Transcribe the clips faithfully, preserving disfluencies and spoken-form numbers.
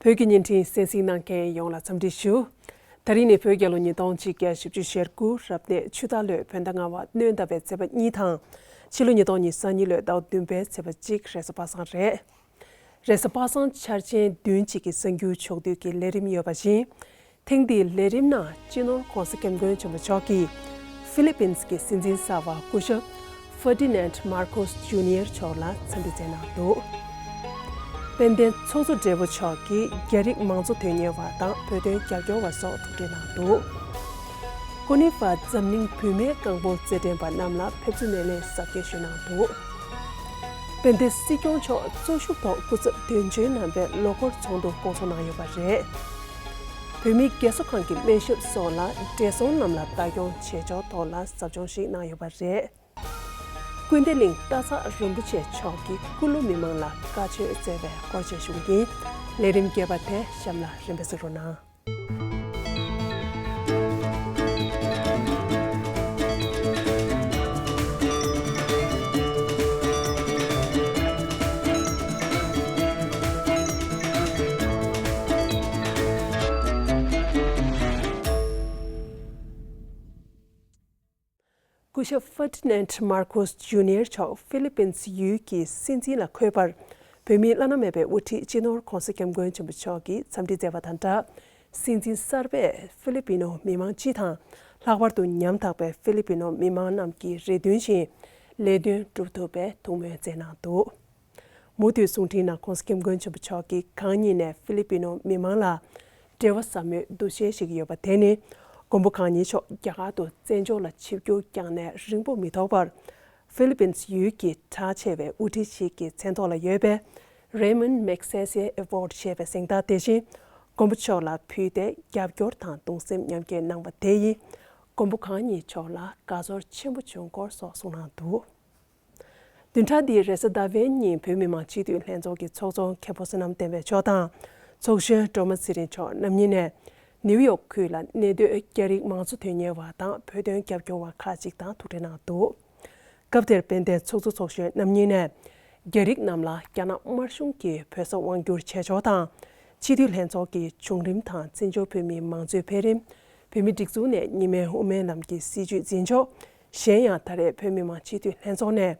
བོད་ཀྱི་བརྙན་འཕྲིན་གསན་གཟིགས་གནང་མཁན་ཡོངས་ལ་འཚམས་འདྲི་ཞུ། ད་རིང་ནི་བོད་རྒྱལ་ལོ་ཉིས་སྟོང་གཅིག་བརྒྱ་བཞི་བཅུ་ཞེ་དགུ་རབ་གནས་ཆུ་རྟ་ལོའི་བོད་ཟླ་ལྔ་པ་སྣྲོན་ཟླ་བའི་ཚེས་པ་གཉིས་དང་། ཕྱི་ལོ་ཉིས་སྟོང་ཉི་ཤུ་རྩ་གཉིས་ལོའི་ཟླ་བ་བདུན་པའི་ཚེས་པ་གཅིག་རེས་གཟའ་པ་སངས་རེད། རེས་གཟའ་པ་སངས་འཆར་ཅན་བདུན་གཅིག་གི་གསར་འགྱུར་ཕྱོགས་བསྡུས་ཀྱི་ལས་རིམ་ཡོད་པ་བཞིན། ཐེངས་འདིའི་ལས་རིམ་ནང་སྤྱི་ནོར་༧གོང་ས་༧སྐྱབས་མགོན་ཆེན་པོ་མཆོག་གིས་ཧྥི་ལི་པིན་གྱི་སྲིད་འཛིན་གསར་པ་སྐུ་ཞབས་ཧྥར་ཏི་ནན་མར་ཁོས་ཇུ་ནི་ཡར་མཆོག་ལ་འཚམས་འདྲི་མཛད་གནང་འདུག་དཔལ་ལྡན་ཚོགས་གཙོ་སྦྲེལ་པོ་མཆོག་གིས་རྒྱ་རིགས་མང་གཙོ་དོན་གཉེར་བ་དང་བོད་དོན་རྒྱབ་སྐྱོར་བ་སོགས་ཐུགས་འཕྲད་གནང་འདུག་ཀོ་ནི་ཧྥ་འཛམ་གླིང་བུད་མེད་རྐང་སྤོལ་རྩེད་འགྲན་པ་རྣམས་ལ་ཕེབས་བསུ་སྣེ་ལེན་གཟབ་རྒྱས་ཞུས་གནང་འདུག་དཔལ་ལྡན་སྲིད་སྐྱོང་མཆོག་གཙོ་བཞུགས་ཐོག་སྐུ་ཚབ་དོན་གཅོད་རྣམ་པའི་ལོ་འཁོར་ཚོགས་འདུ་བསྐོང་ཚོགས་གནང་ཡོད་པ་རེད། བོད་མིའི་རྒས་གསོ་ཁང་གི་སྨན་ཞབས་སོགས་ལ་བགྲེས་སོང་རྣམས་ལ་བདག་སྐྱོང་བྱེད་ཕྱོགས་ཐོག་ལ་ཟབ་སྦྱོང་ཞིག་གནང་ཡོད་པ་རེད། ཀུན་བདེ་གླིང་སྟག་ཚང་རིན་པོ་ཆེ་མཆོག་གིས་ཀུ་ལུ་མི་མང་ལ་བཀའ་ཆོས་སྩལ་བའི་སྐོར་བཅས་ཞུ་གི་ཡིན། ལས་རིམ་རྒྱས་པ་དེ་གཤམ་ལ་རིམ་པས་གཟིགས་རོགས་གནང་། སྐུ་ཞབས་ཧྥར་ཏི་ནན་མར་ཁོས་ཇུ་ནི་ཡར་མཆོག་ཧྥི་ལི་པིན་ཡུལ་གྱི་སྲིད་འཛིན་ལ་འཁོད་པར། བོད་མིའི་བླ་ན་མེད་པའི་དབུ་ཁྲིད་སྤྱི་ནོར་༧གོང་ས་༧སྐྱབས་མགོན་ཆེན་པོ་མཆོག་གིས་འཚམས་འདྲི་མཛད་པ་དང་སྦྲགས། སྲིད་འཛིན་གསར་པས་ཧྥི་ལི་པི་ནོ་མི་མང་སྤྱི་དང་། ལྷག་པར་དུ་ཉམ་ཐག་པའི་ཧྥི་ལི་པི་ནོ་མི་མང་རྣམས་ཀྱི་རེ་འདུན་བཞིན་ལས་དོན་སྒྲུབ་ཐུབ་པའི་ཐུགས་སྨོན་མཛད་གནང་འདུག་མུ་མཐུད་གསུང་འཕྲིན་ནང་༧གོང་ས་༧སྐྱབས་མགོན་ཆེན་པོ་མཆོག་གིས་གང་ཉིད་ནས་ཧྥི་ལི་པི་ནོ་མི་མང་ལ་འབྲེལ་བ་ཟབ་མོའི་འདུ་ཤེས་ཤིག་ཡོད་པ་དེ་ནི། མགོན་པོ་གང་ཉིད་མཆོག་རྒྱ་གར་དུ་བཙན་བྱོལ་ལ་ཆིབས་བསྒྱུར་བསྐྱངས་ནས་རིང་པོ་མི་ཐོགས་པར། ཧྥི་ལི་པིན་ཡུལ་གྱི་གྲགས་ཆེ་བའི་དབུ་ཁྲིད་ཞིག་གི་མཚན་ཐོག་ལ་ཡོད་པའི་Ramon Magsaysay Award ཞེས་པའི་གཟེངས་རྟགས་དེ་བཞིན་མགོན་པོ་མཆོག་ལ་ཕུལ་ཏེ་རྒྱབ་སྐྱོར་དང་གདུང་སེམས་མཉམ་སྐྱེད་གནང་བ་དེ་ཡིས་མགོན་པོ་གང་ཉིད་མཆོག་ལ་དགའ་ཚོར་ཆེན་པོ་བྱུང་སྐོར་སོགས་གསུངས་གནང་འདུག་བདུན་ཕྲག་འདིའི་རེས་གཟའ་ཟླ་བའི་ཉིན་བོད་མི་མང་སྤྱི་འཐུས་ལྷན་ཚོགས་ཀྱི་ཚོགས་གཙོ་མཁན་པོ་བསོད་ནམས་བསྟན་འཕེལ་མཆོག་དང་། ཚོགས་གཞོན་སྒྲོལ་མ་ཚེ་རིང་མཆོག་རྣམ་གཉིས་ནས་ནིའུ་ཡོག་ཁུལ་ལ་གནས་སྡོད་རྒྱ་རིགས་མང་གཙོ་དོན་གཉེར་བ་དང་བོད་དོན་རྒྱབ་སྐྱོར་བ་ཁག་ཅིག་དང་ཐུག་འཕྲད་གནང་འདུག་སྐབས་དེར་དཔལ་ལྡན་ཚོགས་གཙོ་ཚོགས་གཞོན་རྣམ་གཉིས་ནས། རྒྱ་རིགས་རྣམས་ལ་རྒྱ་ནག་དམར་གཞུང་གིས་བོད་ས་དབང་བསྒྱུར་བྱས་ཕྱོགས་དང་། སྤྱི་འཐུས་ལྷན་ཚོགས་ཀྱི་བྱུང་རིམ་དང་བཙན་བྱོལ་བོད་མིའི་མང་གཙོའི་འཕེལ་རིམ། བོད་མིའི་སྒྲིག་འཛུགས་ནས་གཉིས་སྨན་དབུ་མའི་ལམ་གྱི་སྲིད་བྱུས་འཛིན་ཕྱོགས། གཞན་ཡང་ད་རེས་བོད་མི་མང་སྤྱི་འཐུས་ལྷན་ཚོགས་ནས་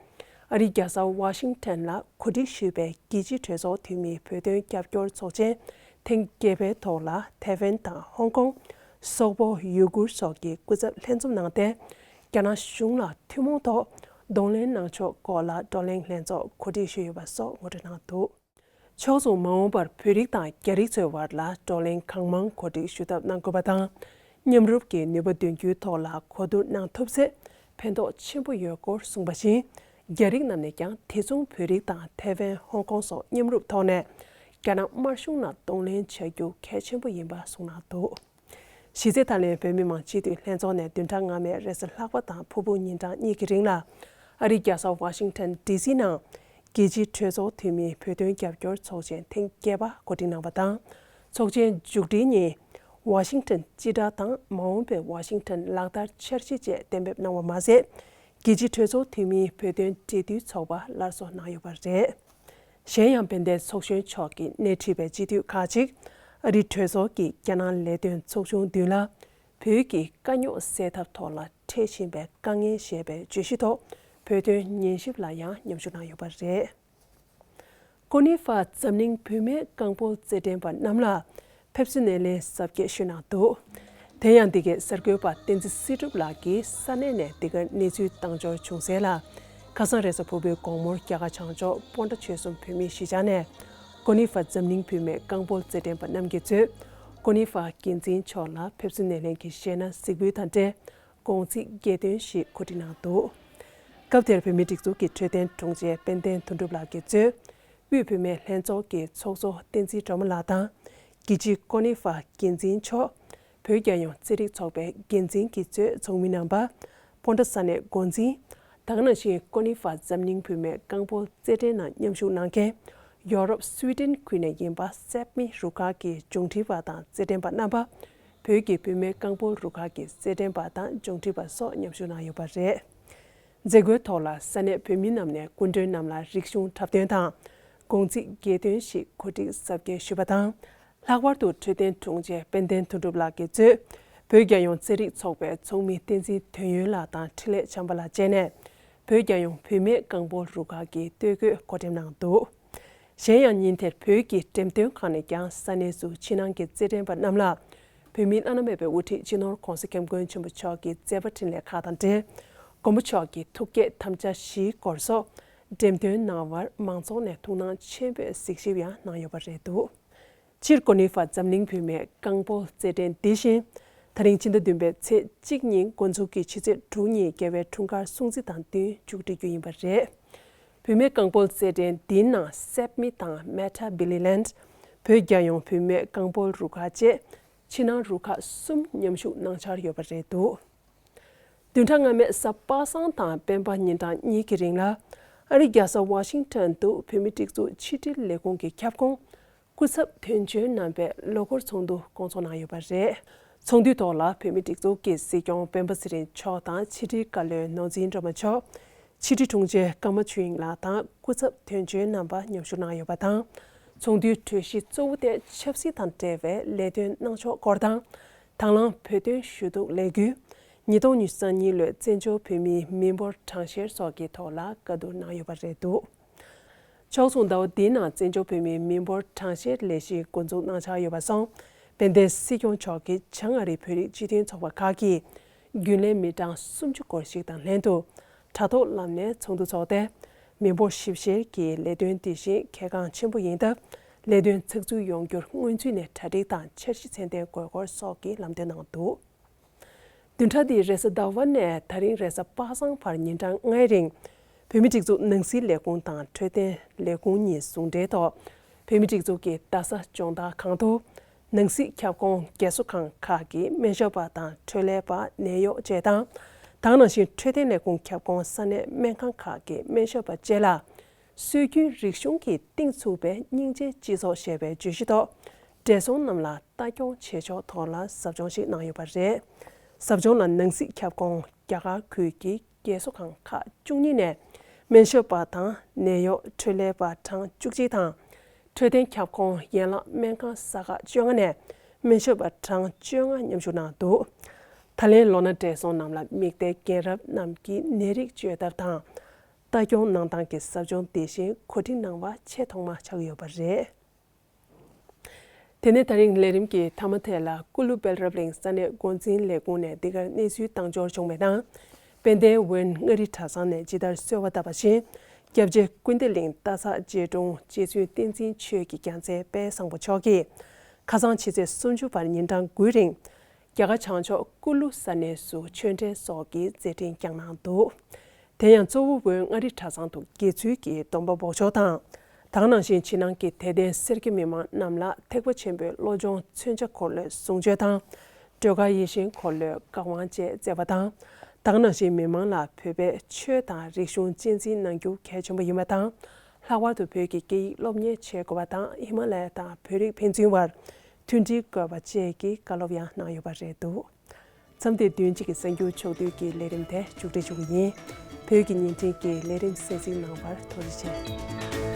ཨ་རིའི་རྒྱལ་ས་ཝ་ཤིང་ཊོན་ལ་གོ་སྒྲིག་ཞུས་པའི་རྒྱལ་སྤྱིའི་གྲོས་ཚོགས་འཐུས་མིའི་བོད་དོན་རྒྱབ་སྐྱོར་ཚོགས་ཆེན་ཐེངས་བརྒྱད་པའི་ཐོག་ལ་ཐའེ་ཝན་དང་ཧོང་ཀོང་། སོག་པོ། ཡུ་གུར་སོགས་ཀྱི་སྐུ་ཚབ་ལྷན་འཛོམས་གནང་སྟེ། རྒྱ་ནག་གཞུང་ལ་ཐུན་མོང་ཐོག་གདོང་ལེན་གནང་ཕྱོགས་སྐོར་ལ་བགྲོ་གླེང་ལྷན་ཚོགས་གོ་སྒྲིག་ཞུས་ཡོད་པ་སོགས་ངོ་སྤྲོད་གནང་འདུག་ཕྱོགས་མཚུངས་མ་འོངས་པར་བོད་རིགས་དང་རྒྱ་རིགས་ཚོའི་བར་ལ་བགྲོ་གླེང་གང་མང་གོ་སྒྲིག་ཞུ་ཐབས་གནང་དགོས་པ་དང་། མཉམ་རུབ་ཀྱི་ནུས་པ་འདོན་རྒྱུའི་ཐོག་ལ་གོ་བསྡུར་གནང་ཐུབ་ཚེ་ཕན་ཐོགས་ཆེན་པོ་ཡོད་སྐོར་གསུངས་པ་བཞིན། རྒྱ་རིགས་རྣམས་ནས་ཀྱང་དེ་མཚུངས་བོད་རིགས་དང་ཐའེ་ཝན། ཧོང་ཀོང་སོགས་མཉམ་རུབ་ཐོག་ནས་རྒྱ་ནག་དམར་གཞུང་ལ་གདོང་ལེན་བྱ་རྒྱུ་གལ་ཆེན་པོ་ཡིན་པ་གསུངས་གནང་འདུག་གཞི་རྩའི་ཐ་ལན་བོད་མི་མང་སྤྱི་འཐུས་ལྷན་ཚོགས་ནས་བདུན་ཕྲག་སྔ་མའི་རེས་གཟའ་ལྷག་པ་དང་ཕུར་བུ་ཉིན་གྲངས་གཉིས་ཀྱི་རིང་ལ་ཨ་རིའི་རྒྱལ་ས་ཝ་ཤིང་ཊོན་ཌི་སི་ནང་རྒྱལ་སྤྱིའི་གྲོས་ཚོགས་འཐུས་མིའི་བོད་དོན་རྒྱབ་སྐྱོར་ཚོགས་ཆེན་ཐེངས་བརྒྱད་པ་གོ་སྒྲིག་གནང་བ་དང་། ཚོགས་ཆེན་མཇུག་སྒྲིལ་ཉིན་ཝ་ཤིང་ཊོན་སྤྱི་བསྒྲགས་དང་མ་འོངས་པའི་ཝ་ཤིང་ཊོན་ལག་བསྟར་འཆར་གཞི་བཅས་གཏན་འབེབས་གནང་བ་མ་ཟད། རྒྱལ་སྤྱིའི་གྲོས་ཚོགས་འཐུས་མིའི་བོད་དོན་འབྲེལ་མཐུད་ཚོགས་པ་སླར་གསོ་གནང་ཡོད་པ་རེད། གཞན་ཡང་དཔལ་ལྡན་ཚོགས་གཞོན་མཆོག་གིས་སྣེ་ཁྲིད་པའི་སྤྱི་འཐུས་ཁག་ཅིག་ཨ་རིའི་གྲོས་ཚོགས་ཀྱི་རྒྱ་ནག་ལས་དོན་ཚོགས་ཆུང་མདུན་ལ་བོད་ཀྱི་དཀའ་རྙོག་སེལ་ཐབས་ཐོག་ལ་འཕྲད་བཞིན་པའི་དཀའ་ངལ་ཞེས་པའི་བརྗོད་གཞི་ཐོག་བོད་དོན་ཉན་ཞིབ་ལ་ཡང་མཉམ་ཞུགས་གནང་ཡོད་པ་རེད། ཀོ་ནི་ཧྥ་འཛམ་གླིང་བུད་མེད་རྐང་སྤོལ་རྩེད་འགྲན་པ་རྣམས་ལ་ཕེབས་བསུ་སྣེ་ལེན་གཟབ་རྒྱས་ཞུས་གནང་འདུག་དེ་ཡང་འདི་གའི་གསར་འགོད་པ་བསྟན་འཛིན་སྲིད་སྒྲུབ་ལགས་ཀྱིས་ས་གནས་ནས་འདི་གར་གནས་ཚུལ་བཏང་འབྱོར་བྱུང་གསལ་ལ། ཁ་སང་རེས་གཟའ་ཕུར་བུའི་དགོང་མོར་རྒྱ་གར་བྱང་ཕྱོགས་སྤོན་ཊ་ཆོལ་གསུམ་བོད་མིའི་གཞིས་ཆགས་ནས་ཀོ་ནི་ཧྥ་འཛམ་གླིང་བུད་མེད་རྐང་སྤོལ་རྩེད་འགྲན་པ་རྣམས་ཀྱིས་གཙོས་ཀོ་ནི་ཧྥ་འགན་འཛིན་མཆོག་ལ་ཕེབས་བསུ་སྣེ་ལེན་གྱི་གཞས་སྣ་གཟིགས་འབུལ་དང་འབྲེལ་དགོང་ཚིགས་རྒྱལ་སྟོན་ཞིག་གོ་སྒྲིག་གནང་འདུག་སྐབས་དེར་བོད་མིའི་སྒྲིག་འཛུགས་ཀྱི་འཕྲོད་བསྟེན་དྲུང་ཆེ་དཔལ་ལྡན་དོན་གྲུབ་ལགས་ཀྱིས་གཙོས། དབུས་བུད་མེད་ལྷན་ཚོགས་ཀྱི་ཚོགས་གཙོ་བསྟན་འཛིན་སྒྲོལ་མ་ལགས་དང་། རྒྱལ་སྤྱིའི་ཀོ་ནི་ཧྥ་འགན་འཛིན་མཆོག་བོད་རྒྱལ་ཡོངས་རྩེད་རིགས་ཚོགས་པའི་འགན་འཛིན་གྱིས་གཙོས་ཚོགས་མི་རྣམ་པ། སྤོན་ཊ་ས་གནས་འགོ་འཛིན། ད་ག་ནང་བཞིན་ཀོ་ནི་ཧྥ་འཛམ་གླིང་བུད་མེད་རྐང་སྤོལ་རྩེད་འགྲན་ནང་མཉམ་ཞུགས་གནང་མཁན། ཡོ་རོབ་སུའི་ཌེན་ཁུལ་ནས་ཡིན་པ་སེབ་མི་རུ་ཁག་གི་མཇུག་འགྲིལ་བ་དང་རྩེད་འགྲན་པ་རྣམ་པ། བོད་ཀྱི་བུད་མེད་རྐང་སྤོལ་རུ་ཁག་གི་རྩེད་འགྲན་པ་དང་མཇུག་འགྲིལ་བ་སོགས་མཉམ་ཞུགས་གནང་ཡོད་པ་རེད། མཛད་སྒོའི་ཐོག་ལ་ས་གནས་བོད་མི་རྣམས་ནས་སྐུ་མགྲོན་རྣམས་ལ་རིག་གཞུང་འཁྲབ་སྟོན་དང་། དགོང་ཚིགས་རྒྱལ་སྟོན་ཞིག་གོ་སྒྲིག་གཟབ་རྒྱས་ཞུས་པ་དང་། ལྷག་པར་དུ་འཕྲོད་བསྟེན་དྲུང་ཆེ་དཔལ་ལྡན་དོན་གྲུབ་ལགས་ཀྱིས་གཙོས་བོད་རྒྱལ་ཡོངས་རྩེད་རིགས་ཚོགས་པའི་ཚོགས་མི་བསྟན་འཛིན་དོན་ཡོད་ལགས་དང་འཕྲིན་ལས་བྱམས་པ་ལགས་བཅས་ནས་བོད་རྒྱལ་ཡོངས་བུད་མེད་རྐང་སྤོལ་རུ་ཁག་གི་སྟོད་གོས་བགོ་འགྲེམས་གནང་འདུག་གཞན་ཡང་ཉིན་དེར་བོད་ཀྱི་འགྲེམས་སྟོན་ཁང་ནས་ཀྱང་ས་གནས་སུ་ཕྱི་ནང་གི་རྩེད་འགྲན་པ་རྣམས་ལ་བོད་མིའི་བླ་ན་མེད་པའི་དབུ་ཁྲིད་སྤྱི་ནོར་༧གོང་ས་༧སྐྱབས་མགོན་ཆེན་པོ་མཆོག་གི་མཛད་པ་འཕྲིན་ལས་ཁག་དང་འབྲེལ་མགོན་པོ་མཆོག་གི་ཐུགས་བསྐྱེད་དམ་བཅའ་བཞིའི་སྐོར་སོགས་འགྲེམས་སྟོན་གནང་བར་མང་ཚོགས་ནས་ཐུགས་སྣང་ཆེན་པོས་གཟིགས་ཞིབ་ཡང་གནང་ཡོད་པ་རེད་འདུག་སྤྱིར་གོ་ནི་ཧྥ་འཛམ་གླིང་བུད་མེད་རྐང་སྤོལ་རྩེད་འགྲན་འདི་བཞིན་ད་རིང་ཕྱི་ཟླ་བདུན་པའི་ཚེས་གཅིག་ཉིན་འགོ་འཛུགས་ཀྱིས་ཕྱི་ཚེས་དྲུག་ཉིན་རྒྱལ་བའི་འཁྲུངས་སྐར་སྲུང་བརྩི་དང་བསྟུན་མཇུག་སྒྲིལ་རྒྱུ་ཡིན་པ་རེད། བུད་མེད་རྐང་སྤོལ་རྩེད་འགྲན་འདིའི་ནང་སེབ་མི་དང་མེ་ཊ་བི་ལི་ལན། བོད་རྒྱལ་ཡོངས་བུད་མེད་རྐང་སྤོལ་རུ་ཁག་བཅས་ཕྱི་ནང་རུ་ཁག་གསུམ་མཉམ་ཞུགས་གནང་འཆར་ཡོད་པ་རེད་འདུག་བདུན་ཕྲག་སྔ་མའི་གཟའ་པ་སངས་དང་སྤེན་པ་ཉིན་གྲངས་གཉིས་ཀྱི་རིང་ལ་ཨ་རིའི་རྒྱལ་ས་ཝ་ཤིང་ཊོན་དུ་བོད་མིའི་སྒྲིག་འཛུགས་ཕྱི་དྲིལ་ལས་ཁུངས་ཀྱི་ཁྱབ་ཁོངས་སྐུ་ཚབ་དོན་གཅོད་རྣམ་པས་ལོ་འཁོར་ཚོགས་འདུ་བསྐོང་ཚོགས་གནང་ཡོད་པ་རེད། ཚོགས་འདུའི་ཐོག་ལ་བོད་མིའི་སྒྲིག་འཛུགས་ཀྱི་སྲིད་སྐྱོང་སྤེན་པ་ཚེ་རིང་མཆོག་དང་ཕྱི་དྲིལ་བཀའ་བློན་ནོར་འཛིན་སྒྲོལ་མ་མཆོག་ཕྱི་དྲིལ་དྲུང་ཆེ་ཀརྨ་ཆོས་དབྱིངས་ལགས་དང་སྐུ་ཚབ་དོན་གཅོད་རྣམ་པ་མཉམ་ཞུགས་གནང་ཡོད་པ་དང་། ཚོགས་འདུའི་གྲོས་གཞི་གཙོ་བོ་དེ་ཆབ་སྲིད་དང་འབྲེལ་བའི་ལས་དོན་གནང་ཕྱོགས་སྐོར་དང་། དང་བླངས་བོད་དོན་ཞུ་གཏུག་ལས་འགུལ། ཉིས་སྟོང་ཉི་ཤུ་རྩ་གཉིས་ལོའི་བཙན་བྱོལ་བོད་མིའི་མི་འབོར་གྲངས་བཤེར་སོགས་ཀྱི་ཐོག་ལ་བཀའ་བསྡུར་གནང་ཡོད་པ་རེད་འདུག་ཕྱོགས་མཚུངས་ཟླ་བ་འདིའི་ནང་བཙན་བྱོལ་བོད་མིའི་མི་འབོར་གྲངས་བཤེར་ལས་གཞི་འགོ་འཛུགས་གནང་འཆར་ཡོད་པ་སོང་། དཔལ་ལྡན་སྲིད་སྐྱོང་མཆོག་གིས་བྱང་ཨ་རིའི་བོད་རིགས་སྤྱི་མཐུན་ཚོགས་པ་ཁག་གི་རྒྱུན་ལས་མི་གྲངས་སུམ་ཅུ་སྐོར་ཞིག་དང་ལྷན་དུ་དྲ་ཐོག་ལམ་ནས་ཚོགས་འདུ་འཚོགས་ཏེ། མི་འབོར་ཞིབ་བཤེར་གྱི་ལས་དོན་དེ་བཞིན་གལ་འགངས་ཆེན་པོ་ཡིན་སྟབས། ལས་དོན་ཚགས་ཚུད་ཡོང་རྒྱུར་སྔོན་ཚུད་ནས་གྲ་སྒྲིག་དང་འཆར་གཞི་ཚད་ལྡན་དགོས་སྐོར་སོགས་ཀྱི་ལམ་སྟོན་གནང་འདུག་བདུན་ཕྲག་འདིའི་རེས་གཟའ་ཟླ་བ་ནས་ད་རིང་རེས་གཟའ་པ་སངས་བར་ཉིན་གྲངས་ལྔའི་རིང་། བོད་མིའི་སྒྲིག་འཛུགས་ནང་སྲིད་ལས་ཁུངས་དང་འཕྲོད་བསྟེན་ལས་ཁུངས་གཉིས་ཟུང་འབྲེལ་ཐོག་བོད་མིའི་སྒྲིག་འཛུགས་ཀྱི་རྡ་ས་སྦྱོང་བརྡར་ཁང་དུ། ནང་སྲིད་ཁྱབ་ཁོངས་རྒས་གསོ་ཁང་ཁག་གི་སྨན་ཞབས་པ་དང་འཕྲོད་ལས་པ་ནད་གཡོག་བཅས་དང་། དེ་ནང་བཞིན་འཕྲོད་བསྟེན་ལས་ཁུངས་ཁྱབ་ཁོངས་ས་གནས་སྨན་ཁང་ཁག་གི་སྨན་ཞབས་པ་བཅས་ལ། སྲོལ་རྒྱུན་རིག་གཞུང་གིས་གཏིང་ཚུགས་པའི་སྙིང་རྗེའི་སྤྱི་ཚོགས་ཞེས་པའི་བརྗོད་གཞི་ཐོག་བགྲེས་སོང་རྣམས་ལ་ལྟ་སྐྱོང་བྱེད་ཕྱོགས་ཐོག་ལ་ཟབ་སྦྱོང་ཞིག་གནང་ཡོད་པ་རེད། ཟབ་སྦྱོང་ལ་ནང་སྲིད་ཁྱབ་ཁོངས་རྒྱ་གར་ཁུལ་གྱི་རྒས་གསོ་ཁང་ཁག་བཅུ་གཉིས་ནས་སྨན་ཞབས་པ་དང་ནད་གཡོག་འཕྲོད་ལས་པ་གྲངས་བཅུ་གཅིག་དང་། འཕྲོད་བསྟེན་ཁྱབ་ཁོངས་ཡན་ལག་སྨན་ཁང་ས་ཁག་བཅོ་ལྔ་ནས་སྨན་ཞབས་པ་གྲངས་བཅོ་ལྔ་མཉམ་ཞུགས་གནང་འདུག་ད་ལན་ལོ་ན་བགྲེས་སོང་རྣམས་ལ་མིག་དཔེ་རྒན་རབས་རྣམས་ཀྱི་ནད་རིགས་བཅོས་ཐབས་དང་། ལྟ་སྐྱོང་གནང་སྟངས་ཀྱི་ཟབ་སྦྱོང་དེ་བཞིན་གོ་སྒྲིག་གནང་བ་ཆེས་ཐོག་མ་ཆགས་ཡོད་པ་རེད། དེ་ནས་ད་རིང་ལས་རིམ་གྱི་མཐའ་མ་དེ་ལ་ཀུ་ལུ་སྦེལ་རབ་གླིང་ས་གནས་འགོ་འཛིན་ལས་ཁུངས་ནས་འདི་གར་གནས་ཚུལ་བཏང་འབྱོར་བྱུང་བའི་ནང་། དཔལ་ལྡན་ཝེན་མངའ་རིས་གྲྭ་ཚང་ནས་ཇི་ལྟར་གསོལ་བ་བཏབ་པ་བཞིན། སྐྱབས་རྗེ་ཀུན་བདེ་གླིང་རྟ་ཚག་རྗེ་དྲུང་རྗེ་བཙུན་བསྟན་འཛིན་ཆོས་ཀྱི་རྒྱལ་མཚན་དཔལ་བཟང་པོ་མཆོག་གིས། ཁ་སང་ཕྱི་ཚེས་སུམ་ཅུ་བར་ཉིན་གྲངས་དགུའི་རིང་། རྒྱ་གར་བྱང་ཕྱོགས་ཀུ་ལུ་ས་གནས་སུ་ཆོས་འབྲེལ་སོགས་ཀྱི་མཛད་འཕྲིན་བསྐྱངས་གནང་འདུག་དེ་ཡང་གཙོ་བོ་ཝེན་མངའ་རིས་གྲྭ་ཚང་དུ་དགེ་ཚུལ་གྱི་སྡོམ་པ་འབོགས་ཆོག་དང་། དེ་ནང་བཞིན་ཕྱི་ནང་གི་དད་ལྡན་སེར་སྐྱ་མི་མང་རྣམས་ལ་ཐེག་པ་ཆེན་པོའི་བློ་སྦྱོང་མཚོན་ཆ་འཁོར་ལོའི་གཟུངས་བཅོས་དང་། སྒྲོལ་དཀར་ཡིད་བཞིན་འཁོར་ལོའི་བཀའ་དབང་བཅས་བསྩལ་བ་དང་། དེ་ནང་བཞིན་མི་མང་ལ་བོད་པའི་ཆོས་དང་རིག་གཞུང་གཅེས་འཛིན་གནང་རྒྱུ་གལ་ཆེན་པོ་ཡིན་པ་དང་། ལྷག་པར་དུ་བོད་ཀྱི་སྐད་ཡིག་སློབ་གཉེར་བྱེད་དགོས་པ་དང་ཧི་མ་ལ་ཡ་དང་བོད་རིགས་ཕན་ཚུན་བར་མཐུན་སྒྲིལ་དགོས་པ་བཅས་ཀྱི་བཀའ་སློབ་ཡང་གནང་ཡོད་པ་རེད་འདུག་མཚམས་འདིར་བདུན་གཅིག་གི་གསར་འགྱུར་ཕྱོགས་བསྡུས་ཀྱི་ལས་རིམ་དེ་མཇུག་སྒྲིལ་ཞུ་གི་ཡིན། བོད་ཀྱི་བརྙན་འཕྲིན་གྱི་ལས་རིམ་གསན་གཟིགས་གནང་བར་ཐུགས་རྗེ་ཆེ།